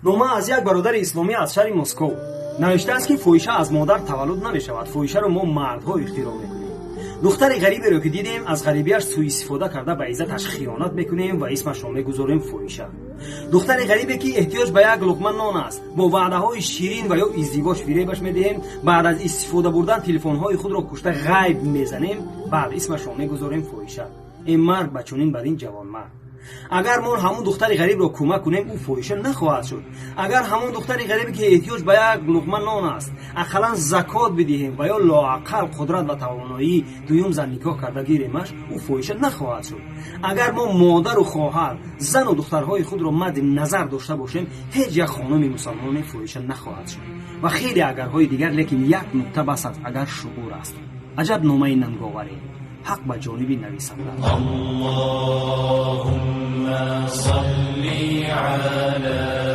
Нома аз як бародари исломӣ аз шаҳри Москов. Навиштааст, ки фоҳиша аз модар таваллуд намешавад, фоҳишаро мо мардҳо ихтироъ мекунем. Духтари ғариберо, ки дидем, аз ғарибиаш сӯистифода карда, ба иззаташ хиёнат мекунем ва исмашро мегузорем фоҳиша. Духтари ғарибе, ки эҳтиёҷ ба як луқма нон аст, бо ваъдаҳои ширин ва ё издивоҷ фиребаш медиҳем, баъд аз истифода бурдан телефонҳои худро кушта ғайб мезанем, баъд исмашро мегузорем фоҳиша. Ин мард ба чунин бар ин ҷавонмард. Агар мо ҳамон духтари ғарибро кӯмак кунем, ӯ фоҳиша нахоҳад шуд. Агар ҳамон духтари ғарибе, ки эҳтиёҷ ба як луқма нон аст, ақаллан закот бидиҳем ва ё лоақал қудрат ва тавоноии дуюм зан никоҳ карда гиремаш, ӯ фоҳиша нахоҳад шуд. Агар мо модару хоҳар, зану духтарҳои худро мадди назар дошта бошем, ҳеҷ як хонуми мусалмоне фоҳиша нахоҳад шуд. Ва хеле агарҳои дигар, лекин як нукта бас аст, агар шуъур аст. Аҷаб номаи нанговаре! Ҳақ ба ҷониби нависанда. اللهم صل على